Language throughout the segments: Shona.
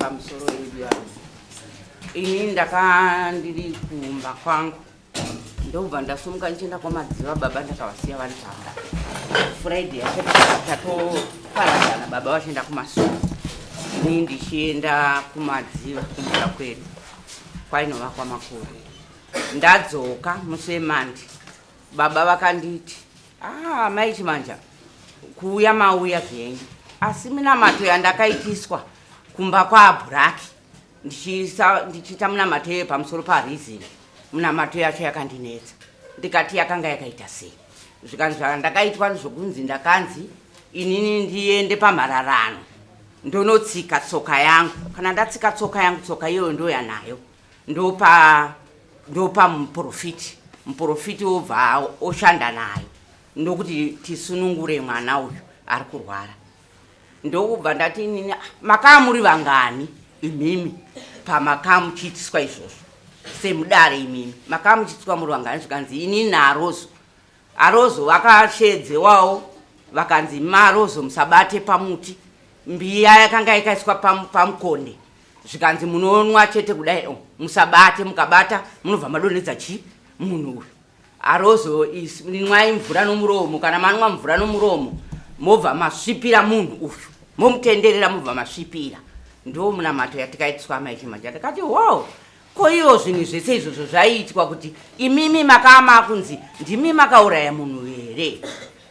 Pamusoro yedu yavo. Ini ndaka ndiri kumba kwangu ndobva ndasumuka ndichienda kwamadziva baba ndakavasiya vari pamba Friday yacho tatoparadzana baba vachienda kumasuku ini ndichienda kumadziva kumusha kwedu kwainova kwamakore ndadzoka musi wemandi baba vakanditi ah mai chimanja kuuya mauya zvenyu asi minamato yandakaitiswa kumba kwaabhuraki ndichiita munamato iyoyo pamusoro parizini munamato yacho yakandinetsa ndikati yakanga yakaita sei zvikanzi zvandakaitwa zvokunzi ndakanzi inini ndiende pamhararano ndonotsika tsoka yangu kana ndatsika tsoka yangu tsoka iyoyo ndoyanayo ndopa ndopa muprofiti muprofiti obva oshanda nayo ndokuti tisunungure mwana uyu ari kurwara ndokubva ndati inini ah, makaa muri vangani imimi pamakaa muchiitiswa izvozvo semudare imimi makaa muchiitiswa muri vangani zvikanzi inini naarozo arozo vakasheedzewawo vakanzi marozo musabate pamuti mbiya yakanga yakaiswa pamukonde zvikanzi munonwa chete kudai oh, musabate mukabata munobva madonhedza chii munhu uyu arozo nwai mvura nomuromo kana manwa mvura nomuromo mobva masvipira munhu uyu momutenderera mobva masvipira ndo munamato yatikaitiswa amai chimanja ndikati wo ko iwo zvinhu zvese izvozvo zvaiitwa kuti imimi makama kunzi ndimi makauraya munhu here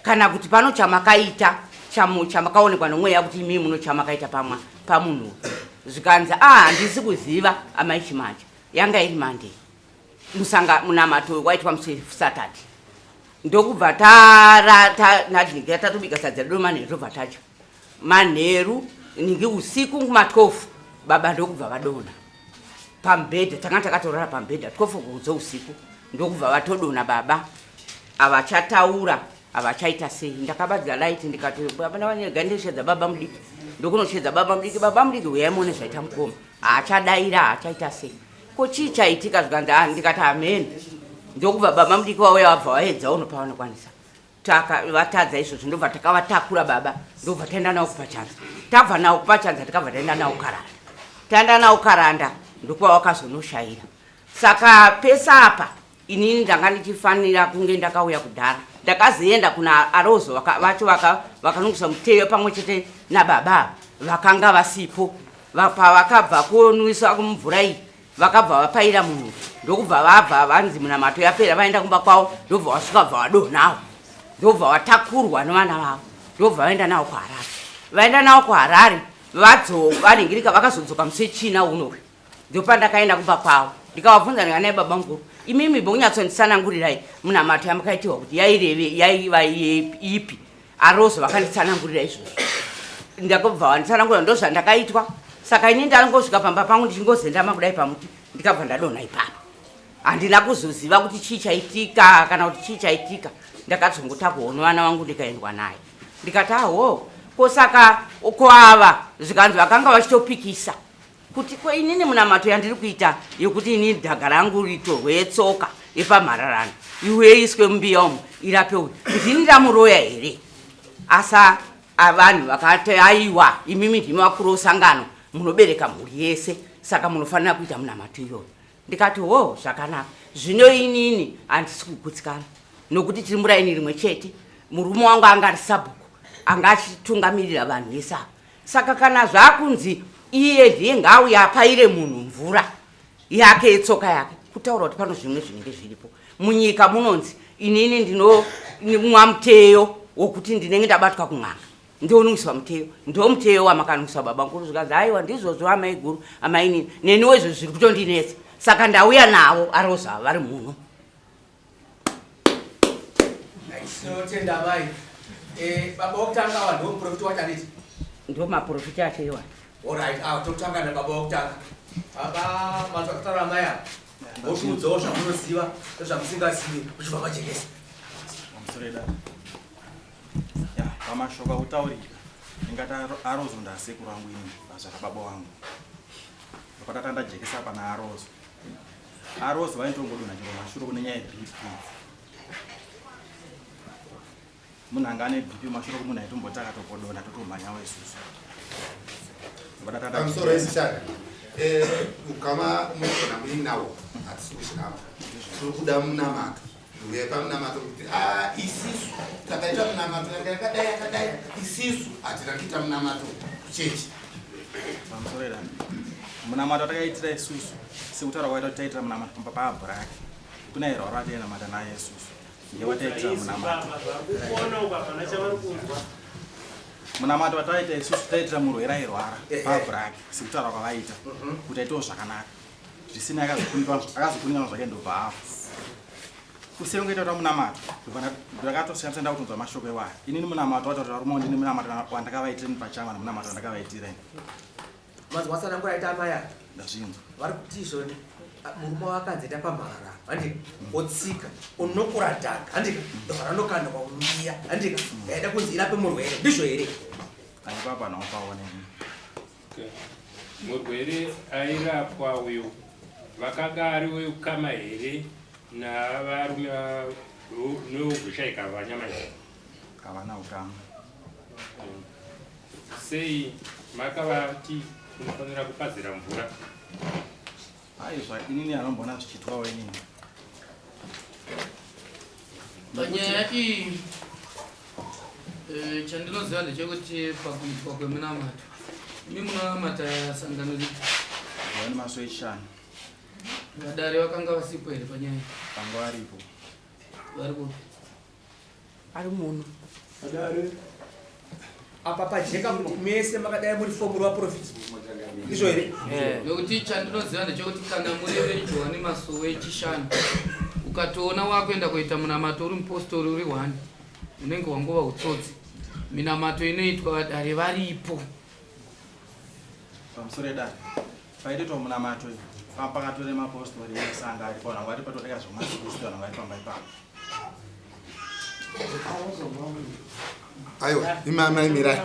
kana kuti pano chamakaita chamakaonekwa nomweya kuti imimi muno chamakaita pamwa pamunhu zvikanzi a ah, handisi kuziva amai chimanja yanga iri mandei musanga munamato waitwa musi saturday ndokubva tara tatobika sadza redu manheru tobva tadya manheru ningi usiku kuma 12 baba ndokubva vadonha pamubhedha tanga takatorara pamubhedha 12 dzousiku ndokubva vatodonha baba avachataura avachaita sei ndakabadza light ndikati baba ndavanyega ndishedza baba mudiki ndokunoshedza baba mudiki baba mudiki huyai muone zvaita mukoma haachadaira haachaita sei ko chii chaitika zvikanzi ah, ndikati amen ndokubva baba mudiki wauya vabva vaedza uno pavanokwanisa taka vatadza izvozvo ndobva takavatakura baba ndobva taenda nawo kupachanza tabva nawo kupachanza tikabva taenda nawo karanda taenda nawo karanda ndokuva wakazonoshaira saka pesa apa inini ndanga ndichifanira kunge ndakauya kudhara ndakazoenda kuna arozo vacho vakanungusa muteyo pamwe chete nababa vakanga vasipo pavakabva kunwisa mvura iyi vakabva vapaira munhu ndokubva vabva vanzi munamato yapera vaenda kumba kwavo ndobva vasvika bva vadonhawo ndobva vatakurwa nevana vavo ndobva vaenda navo kuharare vaenda navo kuharare vadzo vanhingirika vakazodzoka musi wechina unoyu ndopandakaenda kumba kwavo ndikavabvunza ndikanaye baba mukuru imimi bonyatsonditsanangurirai munamato yamakaitiwa kuti yaireve yaiva ipi arozo vakanditsanangurira izvozvo ndakabva vanditsanangurira ndozvandakaitwa saka ini ndangosvika pamba pangu ndichingozendama kudai pamuti ndikabva ndadonha ipapo handina kuzoziva kuti chii chaitika kana kuti chii chaitika ndakazongotakuona vana vangu ndikaendwa naye ndikati aho ko saka ko ava zvikanzi vakanga vachitopikisa kuti ko inini munamato yandiri kuita yekuti ini dhaga rangu ritorwe yetsoka yepamhararano iuye iswe mumbiya umu irape uyu ndini ndamuroya here asa avanhu vakati aiwa imimi ndimi vakuru osangano munobereka mhuri yese saka munofanira kuita munamato iyoyo ndikati ho zvakanaka zvino inini handisi kugutsikana nokuti tiri muraini rimwe chete murume wangu anga ari sabhuku anga achitungamirira vanhu vese ava Saka kana zvakunzi iye ndiye ngaauye apaire munhu mvura yake yetsoka yake kutaura kuti pano zvimwe zvinenge zviripo munyika munonzi inini ndinomwa muteyo wokuti ndinenge ndabatwa kun'anga ndonwiswa muteyo ndo muteyo wamakanwiswa baba mukuru zvikanzi aiwa ndizvozvo amaiguru amainini neniwo izvo zviri kutondinetsa saka ndauya navo aroza vari muno Tinotenda amai. Eh, baba wokutanga awa ndiwo muprofita wacho anditi? Ndiwo maprofita acho iwa. Alright, awa totanga nababa wokutanga. Baba manzwa kutaura amai ava. Votiudzawo zvamunoziva nezvamusingazivi muchibva majekesa. Pamusoro dada. Ya, pamashoko akutaurika. Ndingati arozo ndasekuru angu ini, basa rababa wangu. Ndopatata ndajekesa pana arozo. Arozi vaintongodonha chero mashure kune nyaya yeBP. Munhu anga ane BP mashure kumunhu aitomboti akatokodonha totomhanyawo isusu. Pamusoro isishana eh, ukama munogona muinawo hatisi kuchiramba tiri kuda munamato uyai pamunamato kuti ah, isisu takaita munamato yanga yakadai yakadai isisu hatina kuita munamato kuchechi Pamusoro ida munamato watakaitira isusu sekutaura kwaita kuti taitira munamato pamba paabhuraki kuna irwaro atainamata naye isusu ndewataitira munamato munamato wataita isusu taitira murwere airwara paabhuraki sekutaura kwavaita kuti aitewo zvakanaka zvisina akazokunikana zvake ndobva afa kuseri kungoita kuti munamato ndakatosiyana nda kutonzwa mashoko iwaya inini munamato wacho kuti varume ndini munamato wandakavaitira ini pachangwa nemunamato wandakavaitira ini Manzwa tsanangura aita amai ava ndazvinzwa vari kuti izvoni murume wakanzi enda pamharara handika otsika onokora dhaka handika ndobva ranokandwa mumbiya handika yaida kunzi irape murwere ndizvo here aipapo anaopaone Okay. Murwere airapwa uyu vakanga ari weukama here navarume neugushaika vanyamashi? Havana ukama. Sei makavati unofanira kupazira mvura? Aizva inini anomboona zvichiitwawo inini. Panyaya iyi eh, chandinoziva ndechekuti pakuitwa kweminamato imi munonamata sangano ripi? Vane maso echishanu. Vadare vakanga vasipo here panyaya? Vanga varipo. Vari kupi? Ari muno. Vadare. Apa pajeka kuti mese makadai muri fomu rwaprofiti. Ndizvo here? Eh. Nekuti chandinoziva ndechekuti kana muri veJohani Masowe echishanu ukatoona wakuenda kuita munamato uri mupostori uri one unenge wangova utsotsi. Minamato inoitwa vadare varipo. Pamusoro edare paitoitwa munamato iyi pakatora mapostori ese anga aripo vanhu vari patoreka zvemasikisi vanhu vari pamba ipapo. Aiwa, imi amai mirai.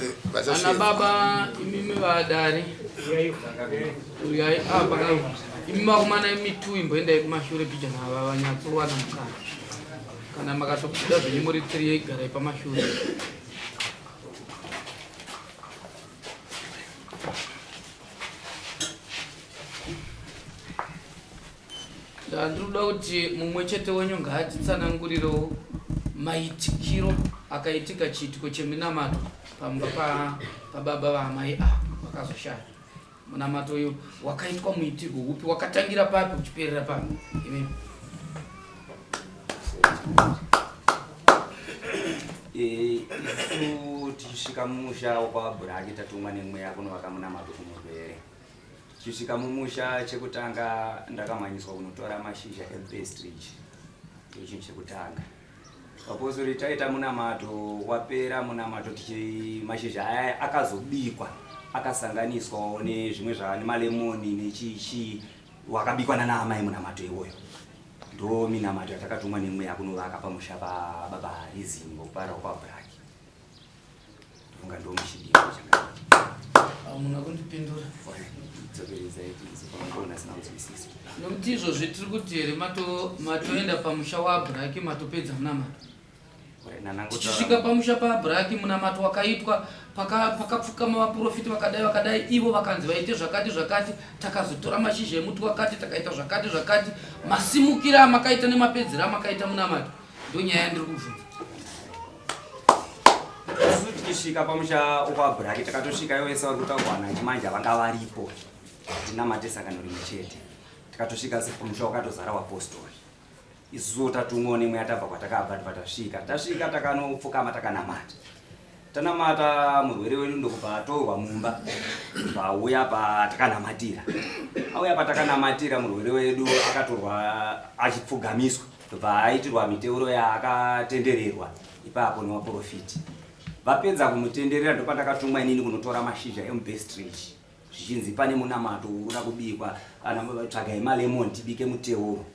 Eh, Ana baba imimi vadare uyai apa ka imi vakomana imi tu imboendai kumashure bhijana ava vanyatsowana mukana kana makatobuda zvenyu muri three garai pamashure. Ndiri kuda kuti mumwe chete wenyu ngaatitsanangurirewo maitikiro akaitika chiitiko cheminamato pamba pababa vaamai ava vakazoshaya. Munamato uyu wakaitwa muitirwo upi, wakatangira papi uchiperera papi? Imi Isu tichisvika mumusha wekwaBhuraki tatumwa nemweya kunovaka munamato kumurwere. Tichisvika mumusha chekutanga ndakamhanyiswa kunotora mashizha ebestridge ndochinhu chekutanga. Vapostori taita munamato wapera munamato tichi mashizha aya akazobikwa akasanganiswawo nezvimwe zva nemalemoni nechichi wakabikwa nana amai munamato iwoyo. Ndo minamato yatakatumwa nemweya kunovaka pamusha pababa Rizimbo para kwaBraki. Ndofunga ndo muchidimbu changa. Hamuna kundipindura. Dzokeredzai tizopaona sina kunzwisisa. Nekuti izvozvi tiri kuti here matoenda pamusha waBraki matopedza munamato. Tichisvika pamusha paBraki munamato wakaitwa pakapfukama vaprofiti vakadai vakadai ivo vakanzi vaite zvakati zvakati takazotora mashizha emuti wakati takaita zvakati zvakati masimukira amakaita nemapedzero amakaita munamato ndonyaya yandiri kubvunza. Isu tichisvika pamusha waBraki takatosvika ivo vese vari kutaurwa nachimanje vanga varipo tinamate sangano rimwe chete takatosvika pamusha wakatozara vapostori. Isusuwo tatumwawo nemweya tabva kwatakabva tibva tasvika. Tasvika takanopfukama takanamata. Tanamata murwere wedu ndokubva atorwa mumba ndobva auya patakanamatira. Auya patakanamatira murwere wedu akatorwa achipfugamiswa ndobva aitirwa miteuro yaakatendererwa ipapo nevaporofiti. Vapedza kumutenderera ndopandakatumwa inini kunotora mashizha emubestridge zvichinzi pane munamato uri kuda kubikwa kana tsvagai malemon tibike muteuro.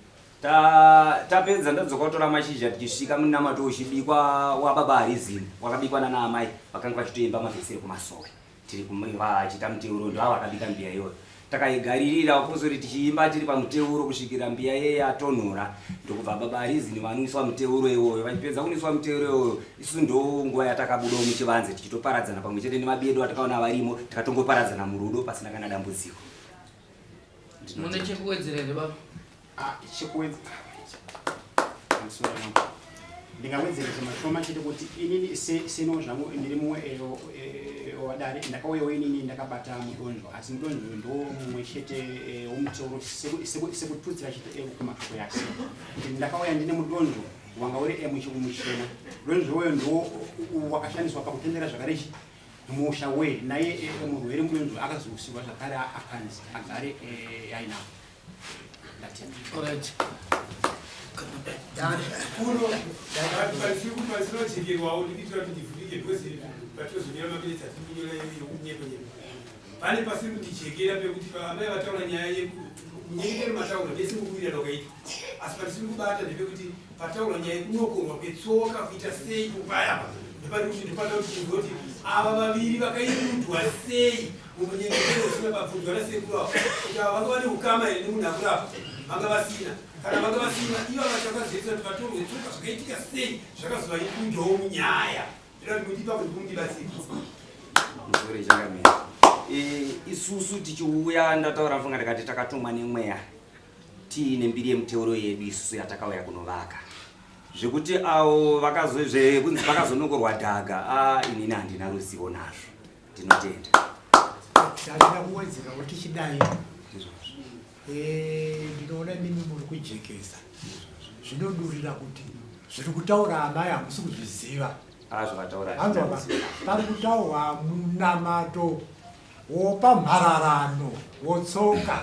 Tapedza ndadzoka kutora mashizha tichisvika munamato uchibikwa wababa Harizimu wakabikwa nana amai vakanga vachitoimba mavhesi ekumasowe tiri vachiita muteuro ndo ava vakabika mbiya iyoyo. Takaigaririra vapostori tichiimba tiri pamuteuro kusvikira mbiya iye yatonhora ndokubva baba Rizini vanwiswa muteuro iwoyo. Vachipedza kunwiswa muteuro iwoyo isu ndo nguva yatakabudawo muchivanze tichitoparadzana pamwe chete nemabi edu atakaona varimo tikatongoparadzana murudo pasina kana dambudziko. Mune chekuwedzera here baba? Ah, chekuwedzera ndingawedzera zvimashoma chete kuti inini seno zvangu ndiri mumwe eh, eh, wadare ndakauyawo inini ndakabata mudonzvo asi mudonzvo ndo mumwe chete eh, womuteuro sekututsira chete kumashoko yase kuti ndakauya ndine mudonzvo wanga uri muchena mudonzvo uyo ndo wakashandiswa pakutendera zvakare musha we naye murwere mudonzvo akazousiwa zvakare akanzi agare ainawo Alright. Kuno pasinochekerwawo ndikuitira kuti ndivhurike because patozonyora maminitsi atiri kunyora yekunyepo nyepo pane pasiri kundijekera pekuti amai vataura nyaya yekunyengetero mataura ndese mukuwirirana kwakaita asi patisiri kubata ndepekuti pataurwa nyaya yekunokorwa kwetsoka kuita sei kupayapa ndepari kuti ndopanoda kuti tinzwe kuti ava vaviri vakairudwa sei Mumunyengetero usina pabvunzwa nasekuru avo kuti ava vanga vane ukama here nemunhu akurapa vanga vasina kana vanga vasina ivo vachakazoita kuti vatorwe tsoka zvakaitika sei zvakazovaindawo munyaya ndoda kuti muti ipapo ndikundibatsira Musoro changamire. Eh, isusu tichiuya ndataura mfunga ndakati takatumwa nemweya tiine mbiri yemuteuro yedu isusu yatakauya kunovaka zvekuti avo vakazo zvekunzi vakazonokorwa dhaga a inini handina ruzivo nazvo Ndinotenda. Ndachida kuwedzera kuti tichidai eh, ndinoona imimi muri kujekesa zvinodurira kuti zviri kutaura amai hamusi kuzviziva ah, pari kutaurwa munamato wopamhararano wotsoka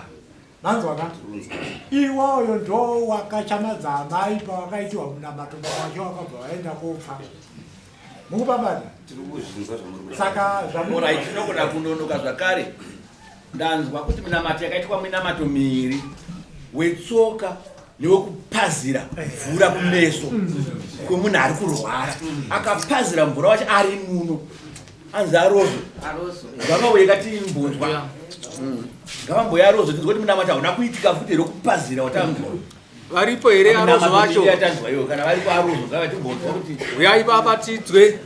manzwa ka iwoyo ndo wakachamadza amai pawakaitiwa munamato baba wacho wakabva vaenda kopfa mukupambana saka zvamurai tinogona kunonoka zvakare ndanzwa kuti minamato yakaitwa minamato miiri wetsoka newekupazira mvura kumeso kwemunhu ari kurwara akapazira mvura wacho ari muno anzi arozo ngavauye katimbonzwa ngavamboye arozo tinzwa kuti munamato hauna kuitika futi here kupazira watanzwa varipo here arozo vacho yatanzwa iyo kana varipo arozo ngavatimbonzwa kuti uyai baba tidzwe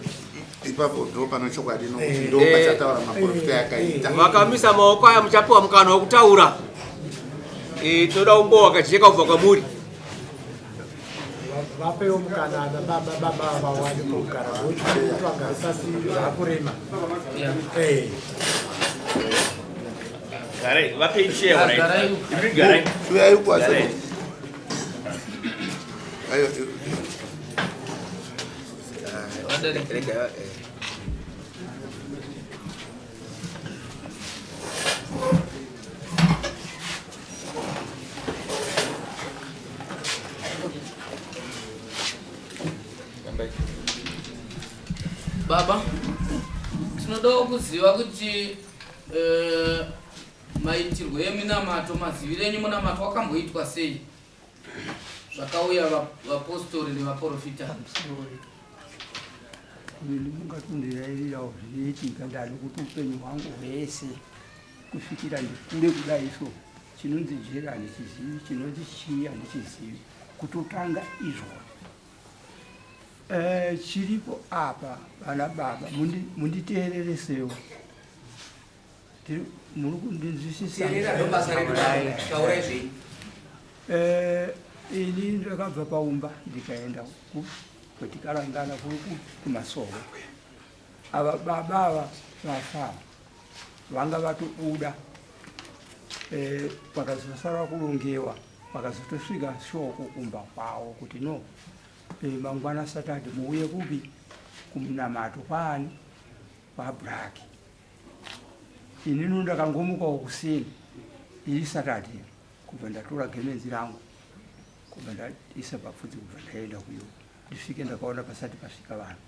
ipapo ndo pano chokwadi nokuti ndo pachataura maprofita yakaita vakamisa maoko aya muchapiwa mukana wekutaura eh, tinoda umbowo wakajeka kubva kwamuri vapewo mukana ana baba baba vawane kugara vokuti vagare pasi zvakurema eh. garai vapei chair right imi garai uyai kwasa ayo rega Baba, tinodawo kuziva kuti eh, maitirwo eminamato, maziviro enyu munamato wakamboitwa sei? Zvakauya vapostori nevaporofita. Ini mungatondirairirawo zvinoitika ndani kuti upenyu hwangu hwese kusvikira ndikure kudai so chinonzi jeri handichizivi chinonzi chii handichizivi kutotanga izvona eh, chiripo apa vana baba munditeereresewo muri kundinzwisisa eh, ini ndakabva paumba ndikaenda kwetikarangana kuri kumasowe ava baba ava vafa vanga vatobuda eh, pakazosara kurongewa pakazotosvika shoko kumba kwavo kuti no eh, mangwana satade muuye kupi kumunamato kwaani kwabraki inini ndakangomukawo kuseni iri saturday kubva ndatora gemenzi rangu kubva ndaisa papfudzi kubva ndaenda kuyo ndisvike ndakaona pasati pasvika vanhu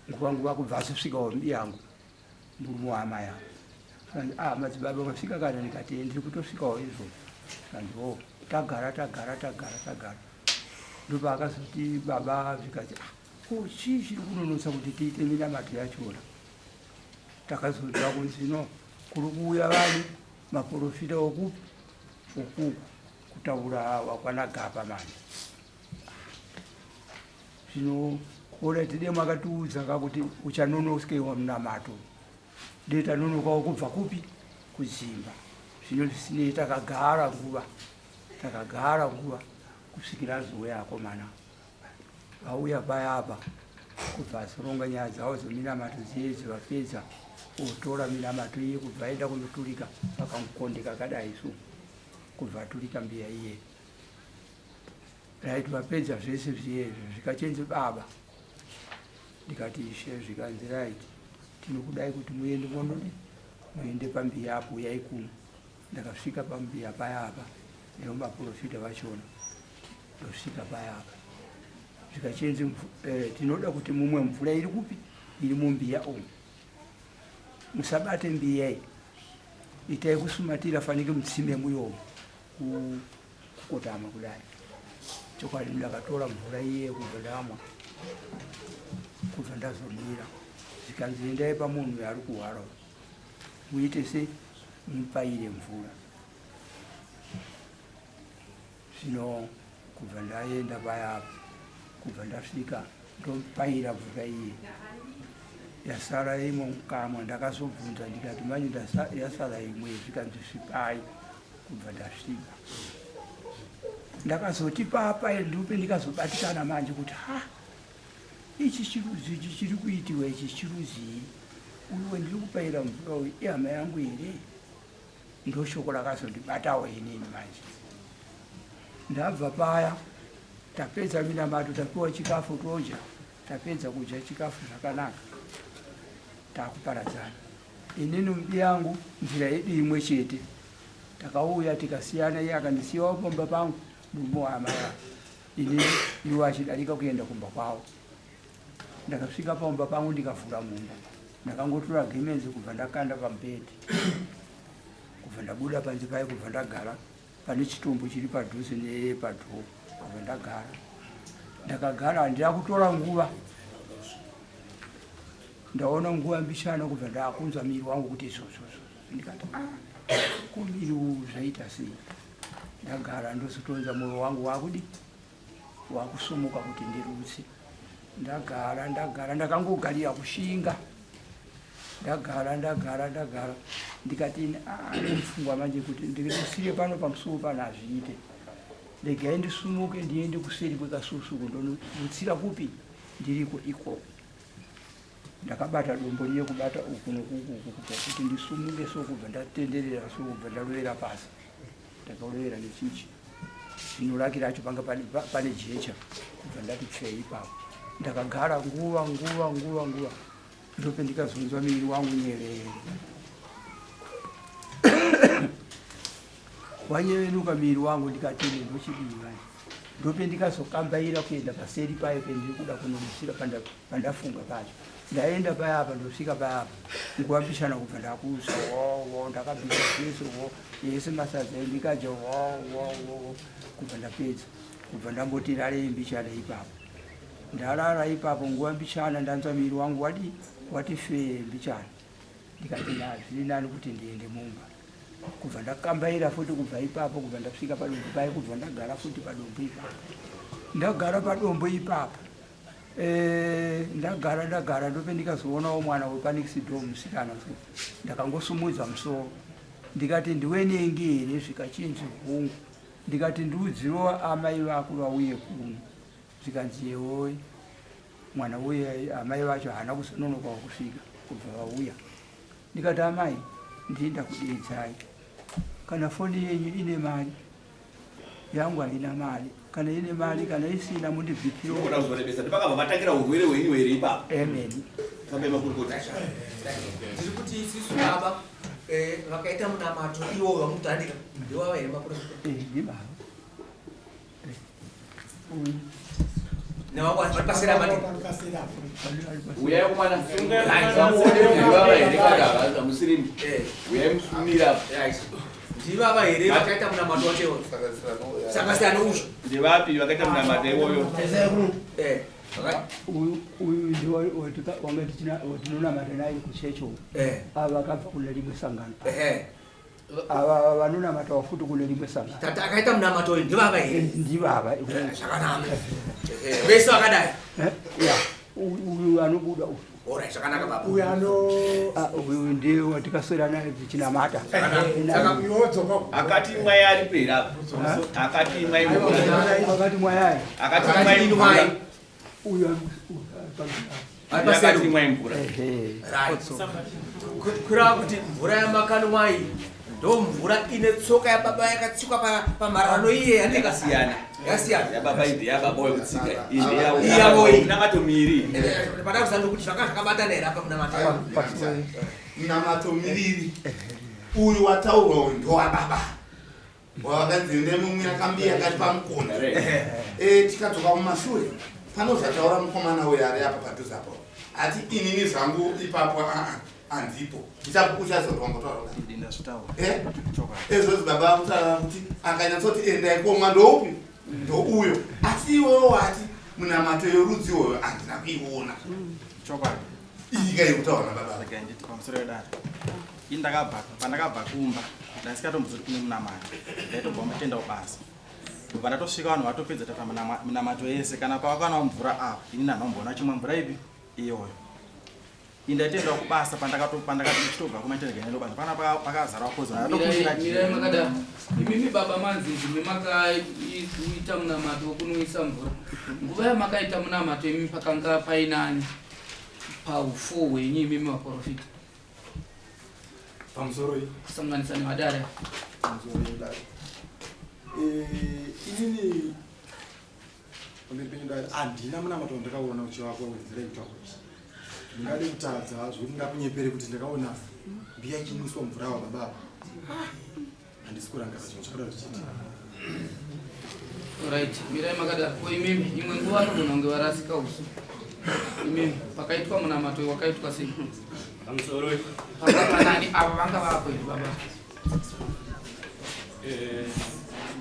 nguva nguva kubva azosvikawo yangu murume waamai avo kanzi ah madzibaba masvika kana ndikati ndiri kutosvikawo izvo kanzi o oh, tagara tagara tagara tagara ndopaakazoti baba zvikati ah ko chii chiri kunonotsa kuti tiite minamato yachona takazonzwa kunzi no kuri kuuya vanhu Maporofita okupi okuku kutaura wakwanagapa manje. Zvino alright dai makatiudza ka kuti uchanonokewa munamato. Dai tanonokawo kubva kupi kudzimba. Zvino zvisinei takagara nguva takagara nguva kusvikira azouya akomana. Vauya paya apa kubva azoronga nyaya dzavo dzeminamato dziye dzevapedza otora minamato iye kubva aenda kunoturika pakangokonde kakadai so kubva aturika mbiya iye right vapedza zvese zviye izvo zvikachenzi baba ndikati ishe zvikanzi right tinokudai kuti muende monodi muende pambiya apo uyai kuno ndakasvika pambiya paya apa nevomaprofita vachona ndosvika paya apa zvikachinzi eh, tinoda kuti mumwe mvura iri kupi iri mumbiya umu musabate mbiya iyi itai kusumatira fanike mutsime muyomo kukotama kudai chokwadi ndakatora mvura iye kubva ndamwa kubva ndazomira zvikanzi endai pamunhu ari kuhwara muite se mupaire mvura Zvino kubva ndaenda paya kubva ndasvika ndopaira mvura iye yasara imwe mukamwa ndakazobvunza ndikati manje yasara imwe zvikanzi svipai kubva ndasvipa ndakazoti papa ndope ndikazobatikana manje kuti ha ichi chiruzi ichi chiri kuitiwa ichi chiruzii uyu wendiri kupaira mvura uyu ihama yangu here Ndoshoko rakazondibatawo inini manje. Ndabva paya tapedza minamato tapiwa chikafu todya tapedza kudya chikafu zvakanaka takuparadzana. Inini mubi yangu nzira yedu imwe chete. Takauya tikasiyana iye akandisiyawo pamba pangu murume waamai inini iwo achidarika kuenda kumba kwavo. Ndakasvika pamba pangu ndikavhura mumba ndakangotora gemenzi kubva ndakanda pamubhedhi kubva ndabuda panze paye kubva ndagara pane chitombo chiri padhuze nepadhoo kubva ndagara ndakagara handina kutora nguva ndaona nguva mbishana kubva ndakunzwa miri wangu kuti izvozvozvo ndikati ah, ko miri uwu zvaita sei ndagara ndozotonza mwoyo wangu wakudi wakusumuka kuti ndirutse ndagara ndagara ndakangogarira kushinga ndagara ndagara ndagara ndikati ah, nemupfungwa manje kuti ndisire pano pamusuwo pano hazviite regai ndisumuke ndiende kuseri kwekasusuku ndonorutsira kupi ndiriko ikoko ndakabata dombo riye kubata uku nokuku uku kubva kuti ndisumuke so kubva ndatenderera so kubva ndarovera pasi ndakarovera nechichi zvino raki racho panga pane jecha kubva ndati pfee ipapo ndakagara nguva nguva nguva nguva ndope ndikazonzwa miviri wangu nyevere wanyevenuka miviri wangu ndikati ine ndochidii manje ndope ndikazokambaira kuenda paseri payo pendiri kuda kunomusira pandafunga pacho ndaenda paya apa ndosvika paya apa nguva mbishana kubva ndakusa wo ndakabika zvese wo yese masadza endikadya wo wo wo kubva ndapedza kubva ndamboti rarei mbichana ipapo ndarara ipapo nguva mbichana ndanzwa miri wangu wadi wati fee mbichana ndikati zviri nani kuti ndiende mumba kubva ndakambaira futi kubva ipapo kubva ndasvika padombo paye kubva ndagara futi padombo ipapo ndagara padombo ipapo Eh, ndagara ndagara ndope ndikazoonawo mwana wepanext door musikana so ndakangosumudza musoro ndikati ndiwenengi here zvikachinzi hungu ndikati ndiudzirewo amai vako vauye kuno zvikanzi yewoi mwana uye amai vacho haana kuzononokawo kusvika kubva vauya ndikati amai ndii ndakudeedzai kana foni yenyu ine mari yangu haina mari kana ine mari kana isina mundibvipiro kuzorebesa ndipakabva vatangira urwere hwenyu here ipapo amen fambai makurukota tiri kuti isisu baba eh, vakaita munamato iwo vamutandika ndiwava here makurukota eh, ndibaba Uyai kumana. Ndivava here kana hamusirimi. Uyai musumira. Ndivava here vakaita munamato wacho? Saka siyana uzvo. Ndivapi vakaita munamato iwoyo? Eh. Uyu uyu ndiwo wanga tichina watinonamata naye kuchechi uku. Eh. Ava vakabva kune rimwe sangano. Eh. Ava vanonamatawo futi kune rimwe sangano. Tata akaita munamato uyu ndivava here? Eh, ndivava. Zvakanaka. Vese vakadai. Ya, uyu anobuda uyu. Ora zvakanaka baba. Uyu ano Ah, uyu ndiye watikaswera naye tichinamata. Saka uyu wodzoka. Akati mwai ari pera apo. Akati mwai mvura. Akati mwai. Akati mwai mvura. Uyu Akati mwai mvura. Right. Kureva kuti mvura yamakanwa iyi ndo mvura ine tsoka yababa yakatsikwa pamhararano iye handika Yakasiyana. Yakasiyana. Yababa iyi ndeyababa wekutsika. Iyi ndeyavo. Iyi yavo iyi. Minamato miiri. Pada kuzana kuti zvanga zvakabatana here apa munamato. Minamato miviri. Uyu wataurwa uyu ndowababa. Wakanzi ndemumwe yakambiya kari pamukono. Eh, tikadzoka mumashure pano zvataura mukomana uyu ari apa padhuze apo. Ati inini zvangu ipapo aa handipo. Uchazoti wangotaura. Eh? Ezvozvi baba vakutaura kuti akanyatsoti endai komwa ndoupi ndouyo. Asi iwewo wati munamato yorudzi iwoyo handina kuiona. Chokwadi. Iyi kai kutaura nababa. Regai nditi pamusoro wedare. Ini ndakabva pandakabva kumba ndaisikatombozivi kuti kune munamato. Ndaitobva mutenda kubasa. Ndobva ndatosvika vanhu vatopedza tata minamato yese kana pavakanawo mvura apa ini ndandomboona chimwe mvura ipi iyoyo. Ini ndaitoenda kubasa pandakatochitobva kumaitendega basa pana pakazara vakozi Mirai mirai makadaro. Imimi baba manzi ndimi makaita munamato wokunwisa mvura. Nguva yamakaita munamato imi pakanga painani paufuwo hwenyu imimi vaprofita Pamusoro iyi. Kusanganisa nevadare. Pamusoro yedare. Eh, inini pamberi penyu dare handina munamato wandakaona uchivakwa wenzira yekutaura izvi. Ndingade kutadza zvekuti ndingakunyepere kuti ndakaona mbiya ichinwiswa mvura wababa apa. Handisi kurangarira zvinhu zvakadaro zvichiitika. Right, mirai makadaro. Ko imimi imwe nguva anogona kunge varasika usu. Imimi pakaitwa munamato wakaitwa sei? Pamusoro Panga panani ava vanga vapo here baba? Eh,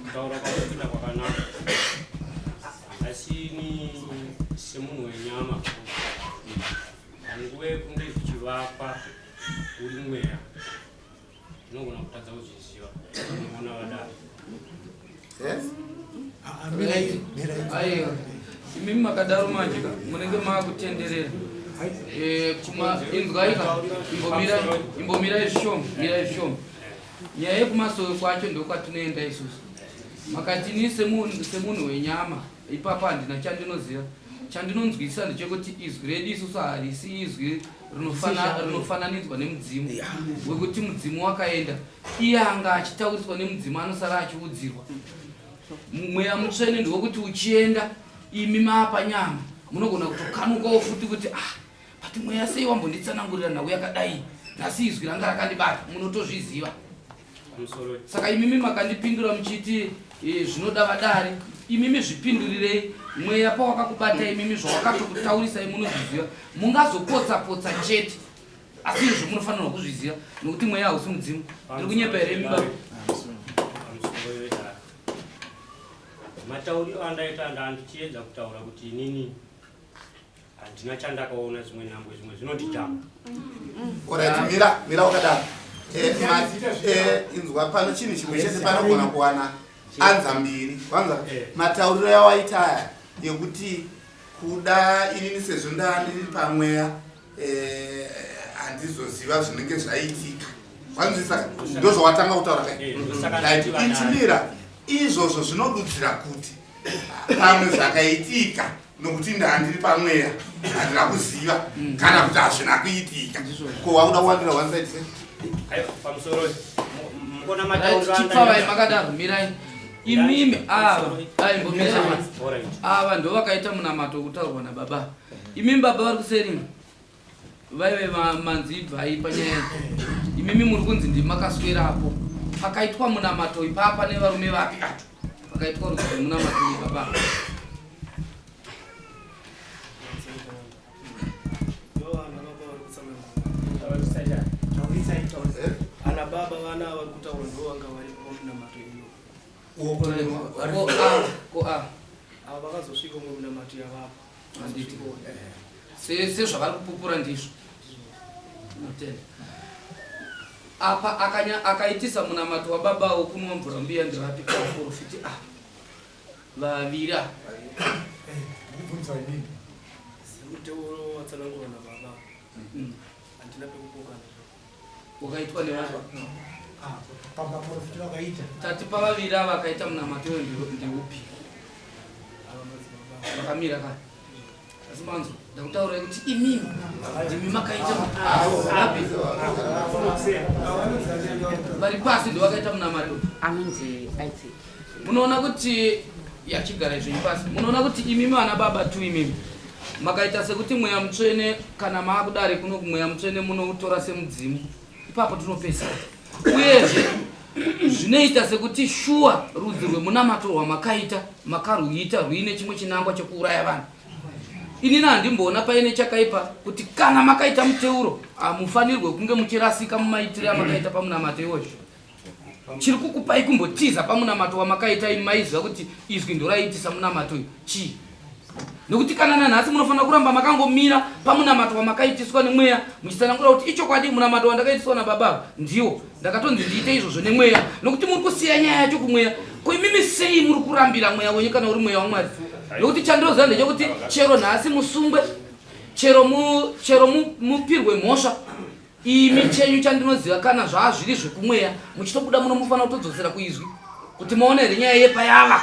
kutaura kwakuita kwakanaka asi ini semunhu wenyama panguva yekunge zvichivakwa uri mweya ndinogona kutadza kuzviziva unoona vadaro. Aiwa. Imimi makadaro manje ka munenge makutenderera. Eh, kuma inzwai ka imbomirai imbomirai zvishoma mirai zvishoma. Nyaya yekumasowe kwacho ndokwatinoenda isusu. Makatini semunhu semunhu wenyama ipapo handina chandinoziva. Chandinonzwisisa ndechekuti izwi redu isusu harisi izwi rinofananidzwa nemudzimu wekuti mudzimu wakaenda iye anga achitauriswa nemudzimu anosara achiudzirwa. Mweya mutsvene ndewekuti uchienda imi maapa nyama munogona kutokanukawo futi kuti ah but mweya sei wambonditsanangurira nhau yakadai nhasi izwi ranga rakandibata munotozviziva. Saka imimi makandipindura muchiti zvinoda vadare imimi zvipindurirei mweya pawakakubata imimi zvawakatokutaurisai munozviziva mungazopotsa potsa chete asi izvo munofanirwa kuzviziva nokuti mweya hausi mudzimu. Ndiri kunyepa here imi baba? Pamusoro wedare matauriro andaita ndandichiedza kutaura kuti inini handina chandakaona zvimwe nhambwe zvimwe zvinondijamba. Alright, mira, mira wakadaro. Inzwa pano chinhu chimwe chete panogona kuwana anza mbiri. Kwanza matauriro yawaita aya yekuti kuda inini sezvo ndandiri pamweya handizoziva zvinenge zvaitika. Wanzwisisa? Ndozvawatanga kutaura kai. Ndosaka Right, ichimira izvozvo zvinodudzira kuti pamwe zvakaitika nokuti ndandiri pamweya handina kuziva kana kuti hazvina kuitika. Ko wakuda kuwandira one side sei? Aiwa, pamusoro mukona Right, matauriro chipfavai makadaro mirai imimi ava aimbomirai ava ndo vakaita munamato wekutaurwa nababa. Imimi baba vari kuseri vaive manzi ibvai panyaya iyi. Imimi muri kunzi ndimakaswerapo pakaitwa munamato ipapa nevarume vapi pakaitwa rudzi rwemunamato uyu baba. Ana baba vana vari kutaura ndo vanga varipo pamunamato iyo. Ko a ko a Ava vakazosvika umwe munamato yavapo. Handiti. Sezvavari kupupura ndizvo. Tinotenda. Apa akanya akaitisa munamato wababa wokunwa mvura mbiya ndevapi pavaporofiti ava vaviri ava? Ndikubvunza inini. Semuteuro watsanangurwa nababa. Handina pekupokana. Wakaitwa nevanhu. Ah, pamaporofiti vakaita. Tati pavaviri ava akaita munamato uyo ndeupi? Ava madzibaba. Vakamira kare. Asi manzwa ndakutaurai kuti imimi ndimi makaita api vari pasi ndovakaita munamato. Anonzi Isaac. Munoona kuti yachigara zvenyu pasi. Munoona kuti imimi vana baba tu imimi makaita sekuti mweya mutsvene kana maakudare kuno kumweya mutsvene munoutora semudzimu ipapo tinopesana. Uyezve zvinoita sekuti shuwa rudzi rwemunamato rwamakaita makarwuita rwuine chimwe chinangwa chekuuraya vanhu. Inini handimboona paine chakaipa kuti kana makaita muteuro hamufanirwe kunge muchirasika mumaitire amakaita pamunamato iwoyo. Chiri kukupai kumbotiza pamunamato wamakaita imi maiziva kuti izwi ndoraiitisa munamato uyu chii? Nokuti kana nanhasi munofanira kuramba makangomira pamunamato wamakaitiswa nemweya muchitsanangura kuti ichokwadi munamato wandakaitiswa nababa ava ndiwo ndakatonzi ndiite izvozvo nemweya, nokuti muri kusiya nyaya yacho kumweya. Ko imimi sei muri kurambira mweya wenyu kana uri mweya waMwari? Nokuti chandinoziva ndechekuti chero nhasi musungwe, chero mu, chero mu, mupirwe mhosva, imi chenyu chandinoziva kana zvazviri zvekumweya muchitobuda muno munofanira kutodzosera kuizwi kuti maona here nyaya yepayava.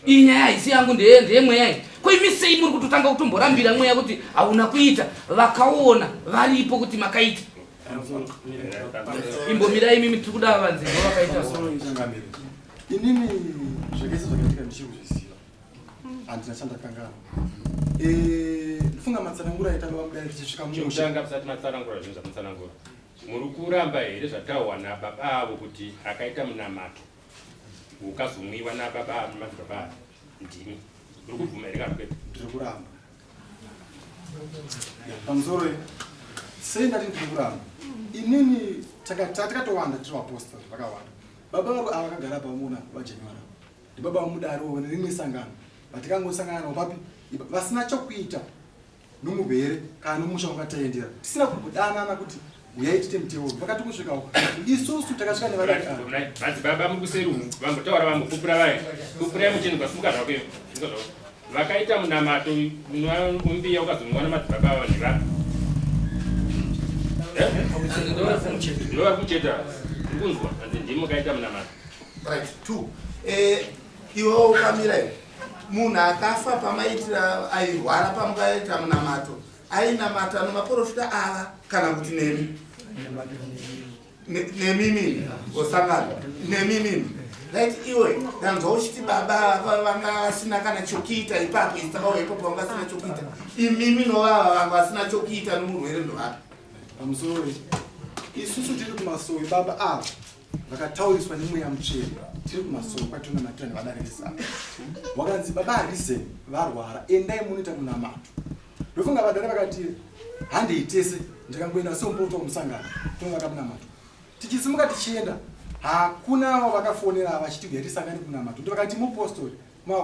Iyi nyaya haisi yangu, ndeyemweya iyi. Ko imi sei muri kutotanga kutomborambira mweya kuti hauna kuita? Vakaona varipo kuti makaita. Imbomirai imimi, tiri kuda vanzi ndo vakaita. Inini zvakese zvakaitika ndichiri kuzviziva, handina chandakanganwa. Ndofunga matsanangura aita baba mudare tichisvika musha. Chekutanga musati matsanangura zvinhu zvamatsanangura, muri kuramba here zvataurwa nababa avo kuti akaita munamato ukazomwiwa nababa avo nemadzibaba avo ndimi? Muri kubvuma here kana kwete? Ndiri kuramba. Pamusoro sei ndati ndiri kuramba? Inini takatowanda tiri vapostori vakawanda. Baba vangu ava vakagara pamuna vaJanuary ndibaba vamudariwo nerimwe sangano vatikangosangana navo papi vasina chokuita nomurwere kana nomusha wangataendera tisina kumbodanana kuti huyai tite muteuro. Vakati kusvikawo isusu takasvika nevadari ava. Madzibaba mukuseri umu vambotaura vambopupura vaye pupurai muchinzwa simuka zvako iwe simuka zvako. Vakaita munamato mbiya ukazonwa namadzibaba ava nevapi? Ndova kucheta ndikunzwa hanzi ndimi mukaita munamato. Right, two. Iwe ukamira iwe. Munhu akafa pamaitira airwara pamukaita munamato ainamata nemaporofita ava kana kuti nemi? Nemi mimi osangana nemi mimi. Right, iwe ndanzwa uchiti baba vanga vasina kana chokuita ipapo, isu takauya ipapo vanga vasina chokuita. Imimi novava vanga vasina chokuita nomurwere ndovapi? Pamusoro isusu tiri kumasowe, baba ava vakatauriswa nemweya mutsvene tiri kumasowe kwatinonamatira nevadare vese ava. Wakanzi baba Harrison varwara, endai munoita munamato. Ndofunga vadare vakati handei tese, ndikangoenda semupoto wemusangano tonovaka munamato. Tichisimuka tichienda hakuna avo vakafonera vachiti uyai tisangane kunamato. Ndovakati mupostori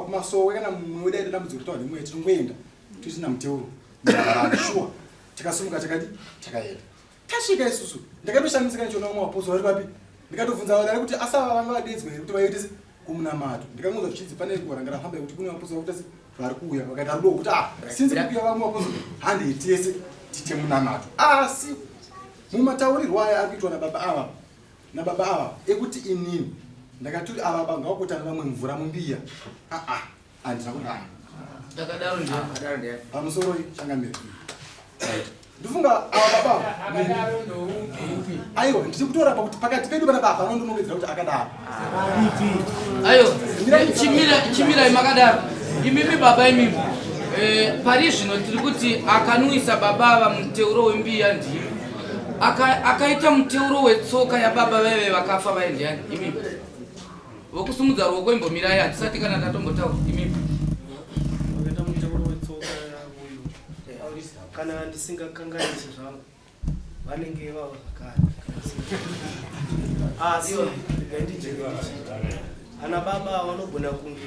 kumasowe kana mumwe wedu aita dambudziko ritaura nemweya tinongoenda tisina muteuro. Shuwa tikasimuka takadi takaenda. Tasvika isusu ndakatoshamisika ndichiona vamwe vapostori vari papi, ndikatobvunza vadare kuti asava vanga vadedzwa here kuti vaite kumunamato. Ndikangonzwa zvichinzi pane ranga rafamba yekuti kune vapostori vakuita vari kuuya, vakaita rudo kuti sinzi kuuya vamwe vapostori handei tese tiite munamato. Asi mumataurirwo aya ari kuitwa nababa ava nababa ava ekuti inini ndakaturi ava baba ngavakotana vamwe mvura mumbiya, handina kudaro. Ndakadaro ndiani? Pamusoro changamire. Ndifunga ava baba aiwa, ndiri kutoramba kuti pakati pedu pana baba anondonongedzera kuti akadaro. Ayo, chimirai makadaro. Imimi baba imimi. Pari zvino tiri kuti akanwisa baba ava muteuro wembiya ndimi. Akaita muteuro wetsoka yababa vaive vakafa vaye ndiani? Imimi. Vokusumudza ruoko imbomirai, hatisati kana tatombotaura. Imimi. Vakaita muteuro wetsoka uyu kana ndisingakanganisi zvangu vanenge vava zvakare. Asi regai ndijeke ndichiti ana baba vanogona kunge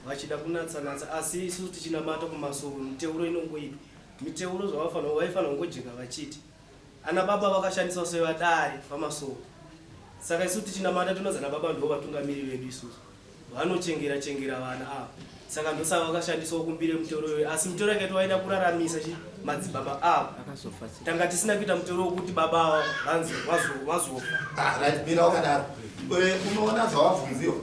vachida kunatsa-natsa, asi isusu tichinamata kumasowe miteuro inongoitwa. Miteuro zvavafanira vaifanira kungojeka vachiti Ana baba vakashandiswa sevadare pamasoko. Saka isu tichinamata tinozi ana baba ndivo vatungamiri vedu isusu. Vanochengera chengera vana ava. Saka ndosaka vakashandiswa kumbire mutoro iyoyo. Asi mutoro yakaitwa vaida kuraramisa chi madzibaba ava. Tanga tisina kuita mutoro wekuti baba ava vanzi vazofa. Ah, right, mira wakadaro. Eh, unoona zvawabvunziwa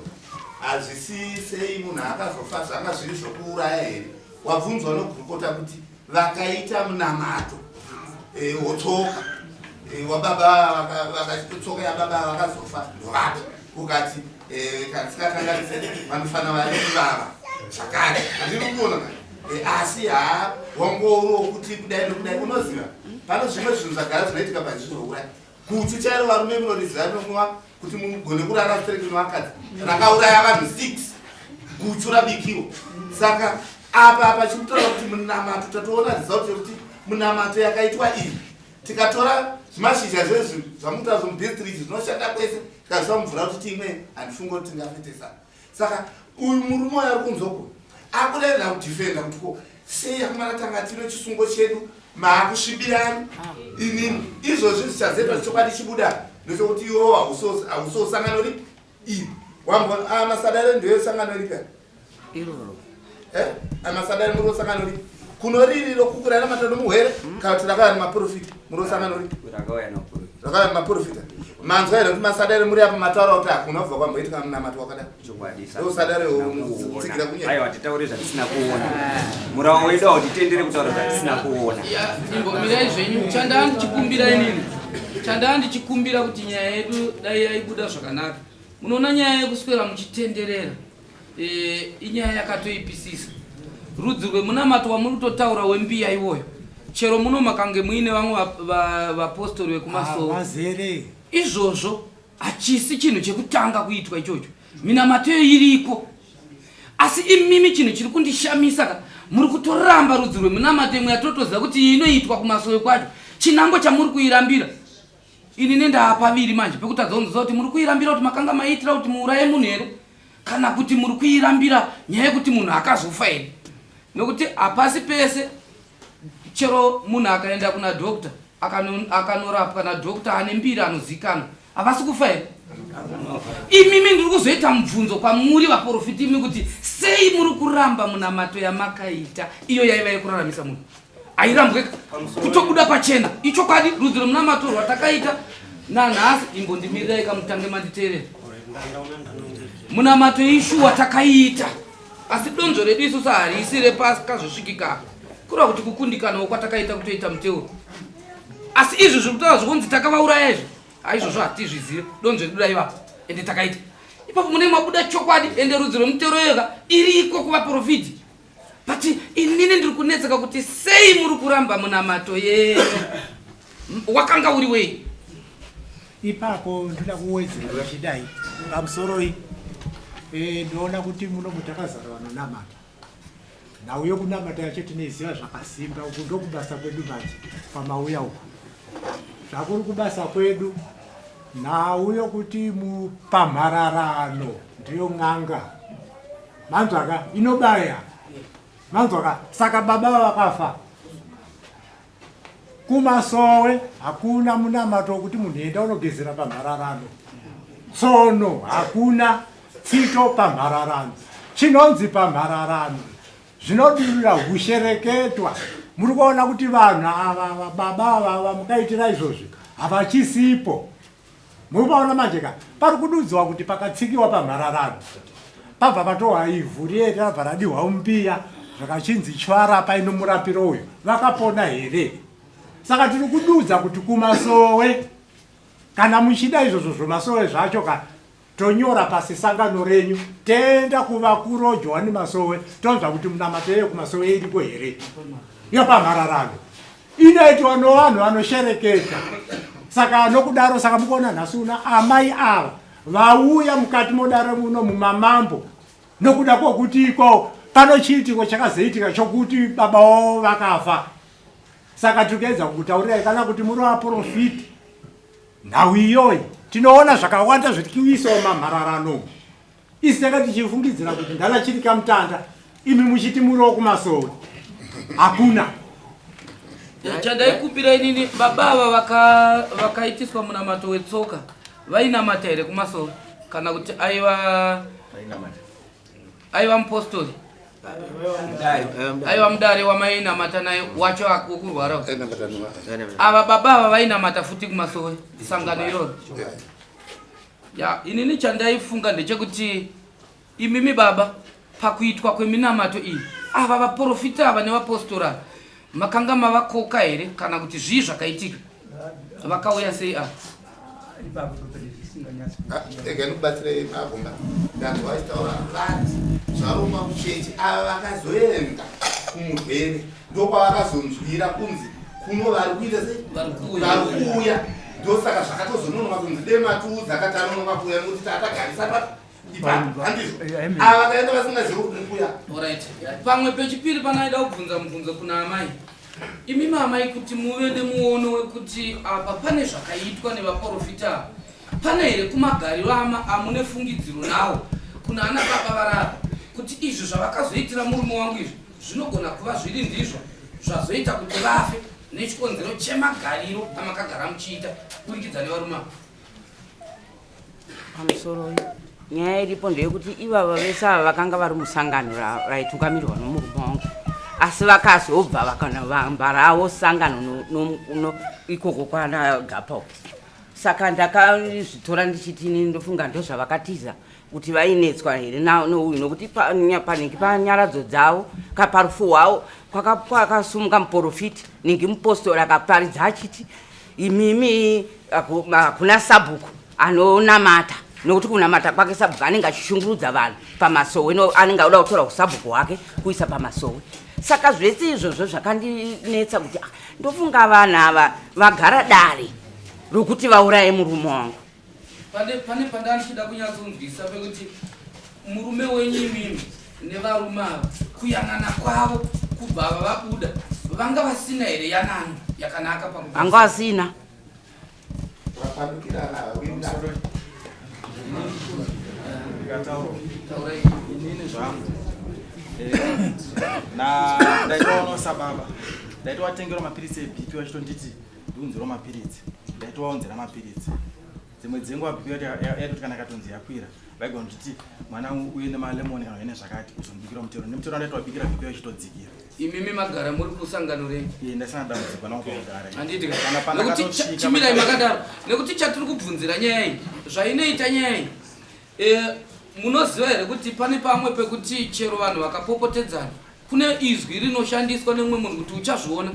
hazvisi sei munhu akazofa zvanga zviri zvokuuraya here wabvunzwa nogurukota kuti vakaita munamato eh, wotsoka eh, wababa tsoka yababa vakazofa ndovapi ukati eh, katsikakanganise vanofana vari ivava zvakare handiri kuona asi haa wangoro wokuti kudai nokudai unoziva pano zvimwe zvinhu zvagara zvinoitika pazvizvouraya guchu chairo varume munoriziva rinomwiwa kuti mugone kurara stereki nevakadzi rakauraya vanhu 6 guchu rabikiwa saka apa apa chikutaura kuti munamato tatoona result yekuti munamato yakaitwa iyi tikatora zvimashizha zvezvi zvamukuta zvomudistrict zvinoshanda kwese tikazvisa mumvura kuti timwe handifunge kuti tingafetesa saka uyu murume uyo ari kunzoko akudairira kudefenda kuti ko sei akomana tanga tino chisungo chedu maakusvibirani ah. inini izvozvi zvichazoitwa chokwadi chibuda ndechokuti iwo hausiwo sangano ripi iri wambwa ah, masadare ndeyo sangano ripi iroro eh? amasadare muri sangano ripi kuno riri rokukura ramatano muhwere hmm? kana kuti rakauya nemaprofita muri sangano ripi rakauya nemaprofita manzwa here kuti masadare muri apa mataura kuti hakuna kubva kwamboitika munamato wakadaro usadare tsigira kunyaya aiwa titaure zvatisina kuona murawo wedu hautitendere kutaura zvatisina kuona imbomirai zvenyu chandaa ndichikumbira inini chandaa ndichikumbira kuti nyaya yedu dai yaibuda zvakanaka munoona nyaya yekuswera muchitenderera e, inyaya yakatoipisisa rudzi rwemunamato wamuri kutotaura wembiya iwoyo chero muno makange muine vamwe vapostori vekumasowe ah, izvozvo hachisi chinhu chekutanga kuitwa ichocho minamato iyo iriko asi imimi chinhu chiri kundishamisa ka muri kutoramba rudzi rwemunamato imwe yatotoziva kuti iyi inoitwa kumasowe kwacho chinangwa chamuri kuirambira ini nendaapaviri manje pekutadza kunzwisa kuti muri kuirambira kuti makanga maiitira kuti muuraye munhu here kana kuti muri kuirambira nyaya yekuti munhu akazofa here nokuti hapasi pese chero munhu akaenda kuna doctor akanorapwa nadoctor ane mbiri anozikanwa havasi kufa here imimi ndiri kuzoita mubvunzo kwamuri vaprofiti imi kuti sei muri kuramba munamato yamakaita iyo yaiva yekuraramisa munhu airambweka kutobuda pachena ichokwadi rudzi rwemunamato rwatakaita nanhasi imbondimirirai kamutange manditeerera munamato ishuwa takaiita asi donzvo redu isusu harisi repakazosvikika kureva kuti kukundikanawo kwatakaita kutoita muteuro asi izvi zviri kutaura zvokunzi takavauraya izvi haizvozvo hatizvizive donzvo redu raivapo ende takaita ipapo mune mabuda chokwadi ende rudzi rwemuteuro yoka iriko kuvaprofiti but inini ndiri kunetseka kuti sei muri kuramba munamato yenyu wakanga uri wei ipapo ndoda kuwedzera chidai pamusoroi eh, ndoona kuti muno mutakazara vanonamata nhau yokunamata yacho tinoiziva zvakasimba uku ndokubasa kwedu manje kwamauya uku zvakuri kubasa kwedu nhau yokuti mupamhararano ndiyo n'anga manzwaka inobaya manzwaka saka baba vakafa Kumasowe hakuna munamato wekuti munhu enda unogezera pamhararano. Tsono hakuna tsito pamhararano. Chinonzi pamhararano zvinodurura hushereketwa. Muri kuona kuti vanhu ava baba ava vamukaitira izvozvi havachisipo. Muri kupaona manje ka pari kududzwa kuti pakatsikiwa pamhararano pabva patohwa ivhu riye rabva radihwa mumbiya zvakachinzi chwara paino murapiro uyu vakapona here saka tiri kududza kuti kumasowe kana muchida izvozvo zvomasowe zvacho ka tonyora pasi sangano renyu toenda kuvakuru ojohani masowe tonzwa kuti munamato yeyo kumasowe iriko here yopamhararano inoitwa novanhu vanoshereketa saka nokudaro saka mukuona nhasi una amai ava vauya mukati modare muno mumamambo nokuda kwokuti iko pano chiitiko chakazoitika chokuti baba wavo vakafa saka tiri kuedza kukutaurirai kana kuti muri vaprofiti nhau iyoyi tinoona zvakawanda zviri kuisawo mamhararano isi tanga tichifungidzira kuti ndana chiri kamutanda imi muchiti muriwo kumasowe hakuna. Chandaikumbira inini baba ava vakaitiswa munamato wetsoka vainamata here kumasoro kana kuti aiva aiva mupostori aiva mudare wamainamata naye wacho wokurwara ava baba ava vainamata futi kumasowe sangano iroro ya inini chandaifunga ndechekuti imimi baba pakuitwa kweminamato iyi ava vaporofita ava nevapostori ava makanga mavakoka here kana kuti zvii zvakaitika vakauya sei ava Rega ndikubatsire agomba ndanzwa vachitaura vati zvarongwa kuchechi ava vakazoenda kumurwere ndokwavakazonzwira kunzi kuno vari kuita sei vari kuuya ndosaka zvakatozononoka kunzi dai matiudza katanonoka kuuya nekuti tatagarisa pa ipapo handizvo ava vakaenda vasingazivi kuti mukuya Alright. Pamwe pechipiri panaida kubvunza mubvunzo kuna amai. Imi amai kuti muve nemuono wekuti apa pane zvakaitwa nevaporofita ava. Pane here kumagariro ama amune fungidziro nawo kuna ana baba varapa kuti izvi zvavakazoitira murume wangu izvi zvinogona kuva zviri ndizvo zvazoita kuti vafe nechikonzero chemagariro amakagara muchiita kuburikidza nevarume ava. Pamusoro nyaya iripo ndeyekuti ivava vese ava vakanga vari musangano raitungamirirwa nomurume wangu asi vakazobva vakanovamba ravo sangano ikoko kwana gapa uko saka ndakazvitora ndichiti ini ndofunga ndozvavakatiza kuti vainetswa here nouyu nokuti panhingi panyaradzo dzavo kaparufu hwavo kwakasumuka muporofiti ningi mupostori akaparidza achiti imimi hakuna sabhuku anonamata nokuti kunamata kwake sabhuku anenge achishungurudza vanhu pamasowe no anenge auda kutora usabhuku hwake kuisa pamasowe saka zvese izvozvo zvakandinetsa kuti ah, ndofunga vanhu ava vagara dare rokuti vauraye murume wangu Pane pane pandandichida kunyatsonzwisa pekuti murume wenyu imimi nevarume ava kuyanana kwavo kubva ava vabuda vanga vasina here yanano yakanaka paku vanga vasina Inini zvangu eh, na ndaitoona sababa ndaitowatengerwa mapiritsi ebp vachitonditi ndiunzirwa mapiritsi ndaitovaunzira mapiritsi dzimwe dzenguva bp yaitoti kana ikatonzi yakwira vaigona kutiti mwana uye nemalemoni kana uye nezvakati uzondibikira mutero nemutero wandaitowabikira bp yachitodzikira imimi magara muri kusangano renyu iye ndasina dambudziko naupakugara handiti nekuti chimirai makadaro nekuti chatiri kubvunzira nyaya iyi zvainoita nyaya iyi eh, munoziva here kuti pane pamwe pekuti chero vanhu vakapopotedzana Kune izwi rinoshandiswa nemumwe munhu kuti uchazviona.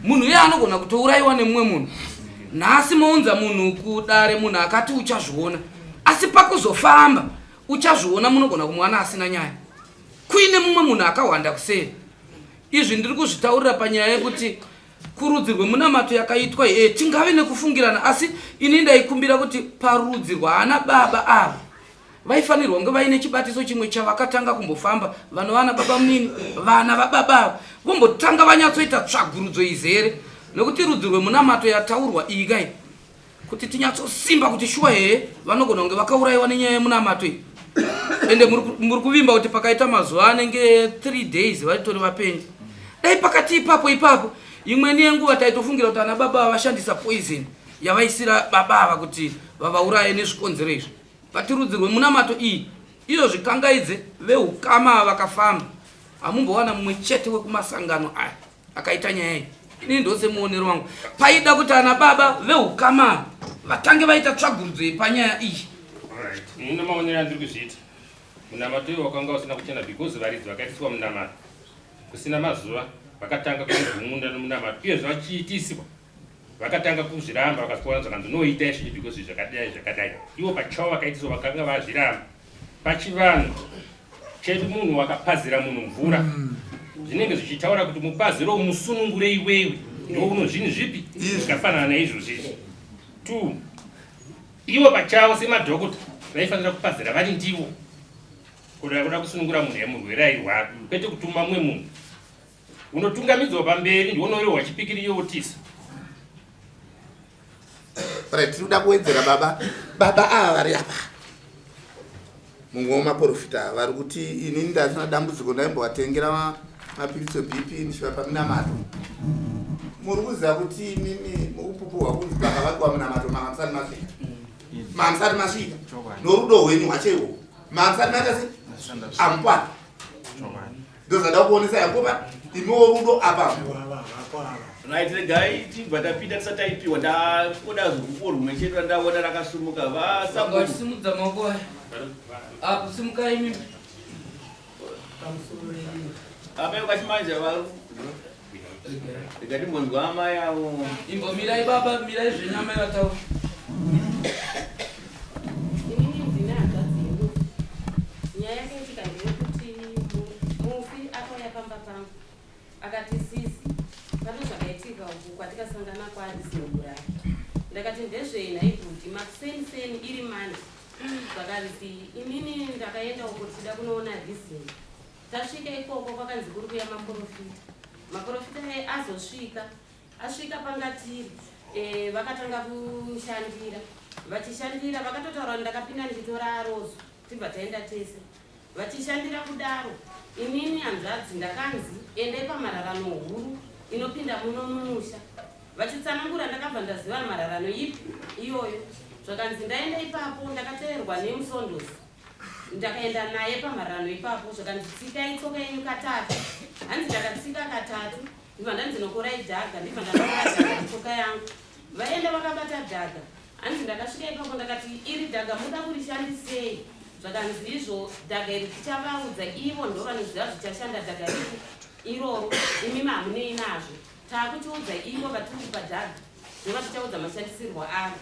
Munhu iye anogona kutourayiwa nemumwe munhu. Nhasi mounza munhu kudare munhu akati uchazviona. Asi pakuzofamba uchazviona munogona kumuwana asina nyaya. Kuine mumwe munhu akahwanda kuseri. Izvi ndiri kuzvitaurira panyaya yekuti kurudzi rwemunamato yakaitwa e, tingave nekufungirana asi ini ndaikumbira kuti parudzi rwaana baba ava Vaifanirwa kunge vaine chibatiso chimwe chavakatanga kumbofamba vanovana baba munini vana vababa ava vombotanga vanyatsoita tsvagurudzo izere nekuti rudzi rwemunamato yataurwa iyi kai kuti tinyatsosimba kuti shuwa hee vanogona kunge vakaurayiwa nenyaya yemunamato iyi ende muri kuvimba kuti pakaita mazuva anenge 3 days vaitori vapenyu dai pakati ipapo ipapo imweni yenguva taitofungira kuti ana baba vashandisa poison yavaisira baba ava kuti vavauraye nezvikonzero izvi But rudzi rwemunamato iyi iyo zvikangaidze veukama ava vakafamba hamumbowana mumwe chete wekumasangano aya akaita nyaya iyi ini ndosemuonero wangu paida kuti ana baba veukama ava vatange vaita tsvagurudzo yepanyaya iyi Alright. Ini nemaonero andiri kuzviita munamato iwo wakanga usina kuchena because varidzi vakaitiswa munamato kusina mazuva vakatanga kugumunda nomunamato uyezve vachiitiswa Vakatanga kuzviramba vakazviona zvakanzi no itai zvinhu because zvakadai zvakadai. Ivo pachavo vakaitiswa vakanga vazviramba. Pachivanhu chedu munhu wakapazira munhu mvura mm. zvinenge zvichitaura kuti mupaziro musunungure iwewe ndouno zvinhu zvipi zvikafanana naizvozvi izvi. Two, ivo pachavo semadhokota vaifanira kupazira vari ndivo kuda kuda kusunungura munhu yemurwere airwara kwete kutuma mumwe munhu Unotungamidzwa pamberi ndiwo unorehwa chipikiri iye wotisa. Right, tiri kuda kuwedzera baba baba ava vari apa mumwe wemaprofita vari kuti ini ndasina dambudziko ndaimbovatengera mapiritsi ebp ndichivapa minamato Muri kuziva kuti imimi upupu hwakunzi pakavakiwa munamato manga musati masvika. Manga musati masvika. Norudo hwenyu hwacho ihwohwo. Manga musati maita sei? Amupati. Ndozvada kuonesa yakoba imiwo rudo apa. Right, regai tibva tapinda tisati taipiwa ndakoda zukupo rumwe chete randaona rakasumuka vasasimudza maoko aya apo simukai imi amai ukachimanja varu rega timbonzwa amai avo imbomirai baba mirai zvenyu amai vataura Inini ndine hanzvadzi yemufi. Nyaya yakaitika ndeyekuti mufi akauya pamba pangu akati sisi pane zvakaitika uku kwatikasangana kwaadisinoburaki. Ndakati ndezvei nhai bhudhi makuseni seni iri manje zvakanzi inini ndakaenda uko tichida kunoona reason. Tasvika ikoko kwakanzi kuri kuya maporofita. Maporofita aye azosvika asvika panga tiri e, vakatanga kushandira vachishandira vakatotaura kuti ndakapinda ndichitora arozo tibva taenda tese vachishandira kudaro inini hanzvadzi ndakanzi endai pamararano huru inopinda muno mumusha vachitsanangura ndakabva ndaziva mararano ipi iyoyo zvakanzi ndaenda ipapo ndakateerwa nemusondosi ndakaenda naye pamhararano ipapo zvakanzi tsikai tsoka yenyu katatu hanzi ndakatsika katatu ndibva ndanzi nokorai dhaga ndibva ndakora dhaga tsoka yangu vaenda vakabata dhaga hanzi ndakasvika ipapo ndakati iri dhaga muda kurishandisei zvakanzi izvo dhaga iri tichavaudza ivo ndo vanoziva zvichashanda dhaga ripi iroro imimi hamunei nazvo taakuchiudza ivo vatiri kupa dhaga ndovatichaudza mashandisirwo aro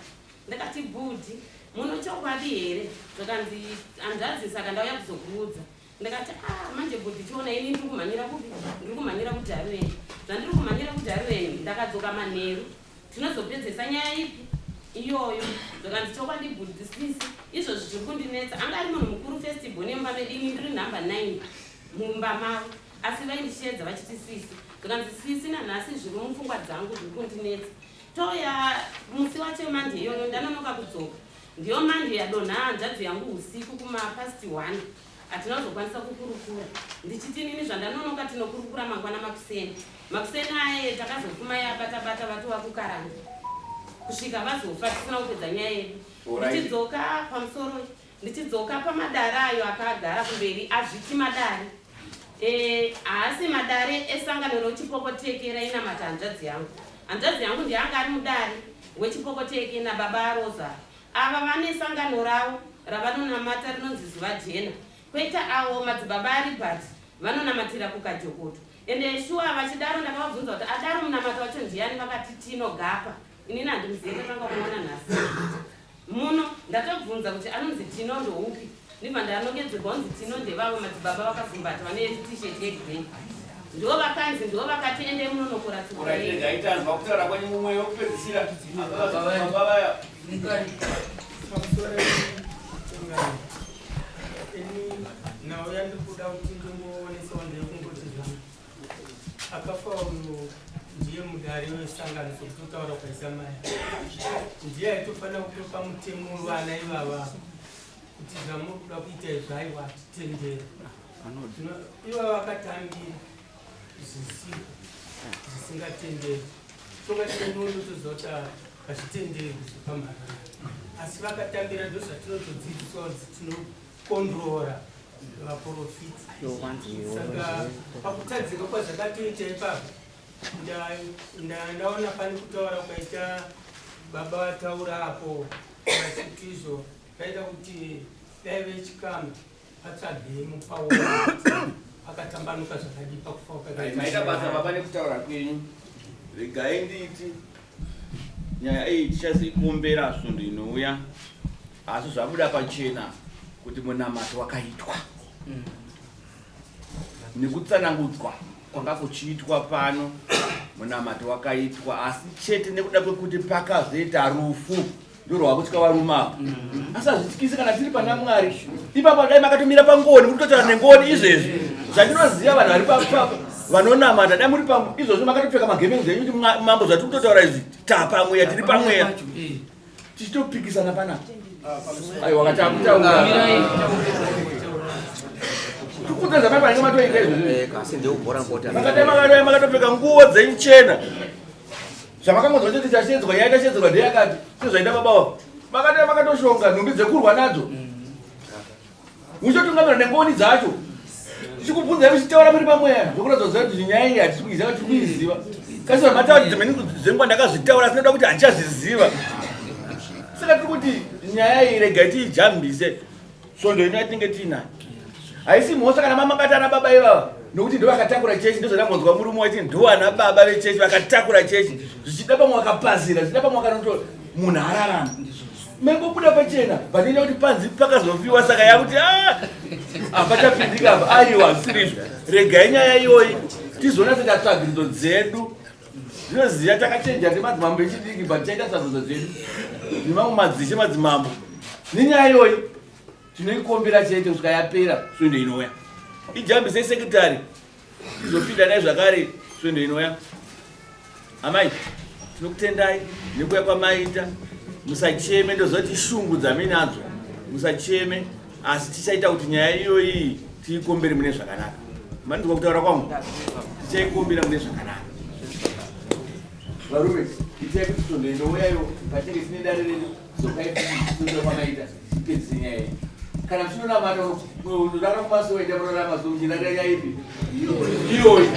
Ndakati bhudhi muno chokwadi here? Zvakanzi hanzvadzi saka ndauya kuzokuudza. Ndakati ah manje bhudhi chiona ini ndiri kumhanyira kupi? Ndiri kumhanyira kuDarwen. Zvandiri kumhanyira kuDarwen ndakadzoka manheru. Tinozopedzesa nyaya ipi iyoyo? Zvakanzi chokwadi bhudhi sisi izvozvi zviri kundinetsa. Anga ari munhu mukuru first born yemumba medu ini ndiri number 9 mumba mavo asi vaindisheedza vachiti sisi. Zvakanzi sisi nanhasi zviri mupfungwa dzangu zviri kundinetsa. Touya musi wacho Monday iyoyo ndanonoka kudzoka. Ndiyo Monday yadonha hanzvadzi yangu usiku kuma past one. Hatina kuzokwanisa kukurukura. Ndichiti inini zvandanonoka tinokurukura mangwana makuseni. Makuseni aye takazofuma yabata bata vatova kukaranga. Kusvika vazofa tisina kupedza nyaya yedu. Ndichidzoka pamusoro Ndichidzoka pamadare ayo akagara kumberi azviti madare. Eh, haasi madare esangano rochipokoteke rainamata hanzvadzi yangu. Hanzvadzi yangu ndiye anga ari mudare wechipokoteke nababa aRosa. Ava vane sangano ravo ravanonamata rinonzi Zuva Jena. Kwoita avo madzibaba aRibert vanonamatira kuKajokoto. Ende shuwa vachidaro ndakavabvunza kuti adaro munamato wacho ndiyani vakati Tino Gapa. Inini handimuzive ndatanga kumuona nhasi. Muno ndatobvunza kuti anonzi Tino ndoupi ndibva ndanongedzerwa kunzi Tino ndevavo madzibaba vakagumbata vane t-shirt yegrey ndivo vakanzi ndivo vakati endai munonokora tsoka yenyu. Regai tanzwa kutaura kwenyu mumwe wekupedzisira baba vaya. Ini nhau yandikuda kuti ndingoonesawo ndeyekungoti zvangu Akafa uyu ndiye mudare wesangano sekutotaura kwaisa mai ndiye aitofanira kutopa mutemo wevana ivava kuti zvamuri kuda kuita izvi aiwa hatitenderi ivava vakatambira zvisiko zvisingatenderi tokatinondotoziva kuti hazvitenderwi zvepamharara asi vakatambira ndozvatinotodzidziswa kuti tinokondrora vaprofita saka pakutadzika kwazvakatoita ipapo ndaona pane kutaura kwaita baba vataura apo vachiti izvo zvaita kuti dai vechikama patsvage mupawo akatambanuka zvakadii pakufa kwakaita basa baba nekutaura kwenyu regai nditi nyaya iyi tichazoikumbera svondo inouya asi zvabuda pachena kuti munamato wakaitwa nekutsanangudzwa kwanga kuchiitwa pano munamato wakaitwa asi chete nekuda kwekuti pakazoita rufu ndorwakutya varume ava mm. asi hazvityisi kana tiri pana mwari ipapo dai makatomira pangoni muri kutotaura nengoni izvezvi zvandinoziva vanhu vari papapo vanonamata dai muri pamwe izvozvo makatopfeka magemenzi enyu kuti mambo zvatiri kutotaura izvi tapamweya tiri pamweya tichitopikisana panapa aiwa katakutaura tikudza zvamai panenge matoita izvozvo makatopfeka nguo dzenyu chena. Zvamakangonzwa chete chashedzwa, nyaya yatashedzerwa ndeyakati, sezvaita baba wavo. Makatanga makatoshonga nhumbi dzekurwa nadzo. Muchotungamira nengoni dzacho. Tichikubvunzai muchitaura muri pamweya zvokuratidza kuziva kuti nyaya iyi hatisi kuiziva tiri kuiziva. Kasi vamataura dzimweni dzenguva ndakazvitaura asi ndoda kuti handichazviziva. Saka tiri kuti nyaya iyi regai tiijambise svondo ino yatinenge tiinayo. Haisi mhosva kana mamakati ana baba ivava nokuti ndo vakatakura chechi ndozvandambonzwa murume waiti ndo ana baba vechechi vakatakura chechi zvichida pamwe vakapazira zvichida pamwe vakanotora munhu ararama mengobuda pachena but inoita kuti panzi pakazofiwa saka yakuti ah, hapachapindika apa aiwa zvisiri izvo regai nyaya iyoyi tizoona toita tsvagiridzo dzedu zvinoziva takachenja temadzimambo echidiki but tichaita tsvagiridzo dzedu nemamwe madzishe madzimambo nenyaya iyoyi tinoikombera chete kusvika yapera svondo inouya ijambise sekretary tizopinda naye zvakare svondo inouya amai tinokutendai nekuya kwamaita musacheme ndoziva kuti shungu dzaminadzo musacheme asi tichaita kuti nyaya iyoyi tiikombere mune zvakanaka mandinzwa kutaura kwangu tichaikombera mune zvakanaka varume itai kuti svondo inouyayo patinenge tine dare redu dzokai futi kwamaita tipedzise nyaya iyi kana muchinonamata unorara kumasowe enda munorara masowe muchirarira nyaya ipi iyoyi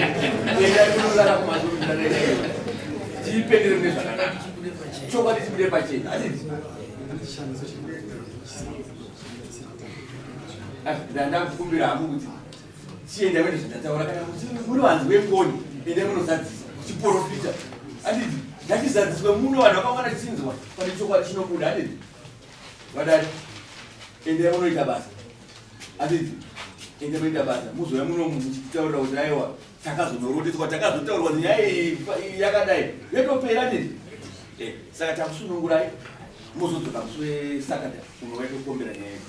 enda munorara kumasowe muchirarira nyaya iyoyi tiipendere mune zvakanaka chokwadi chibude pachena handiti ndakukumbira hangu kuti chienda mene zvandataura kana kuti muri vanzi vengoni ende munozadzisa chiporofita handiti ngachizadziswe muno vanhu vakaungana chichinzwa pane chokwadi chinobuda handiti vadari ende munoita basa handiti ende munoita basa muzouya muno muchitaurira kuti aiwa takazonoroteswa takazotaurwa kuti nyaya iyi yakadai yatopera handiti eh, saka takusunungurai muzodzoka musi wesakata unouya tokukombera nyaya yedu.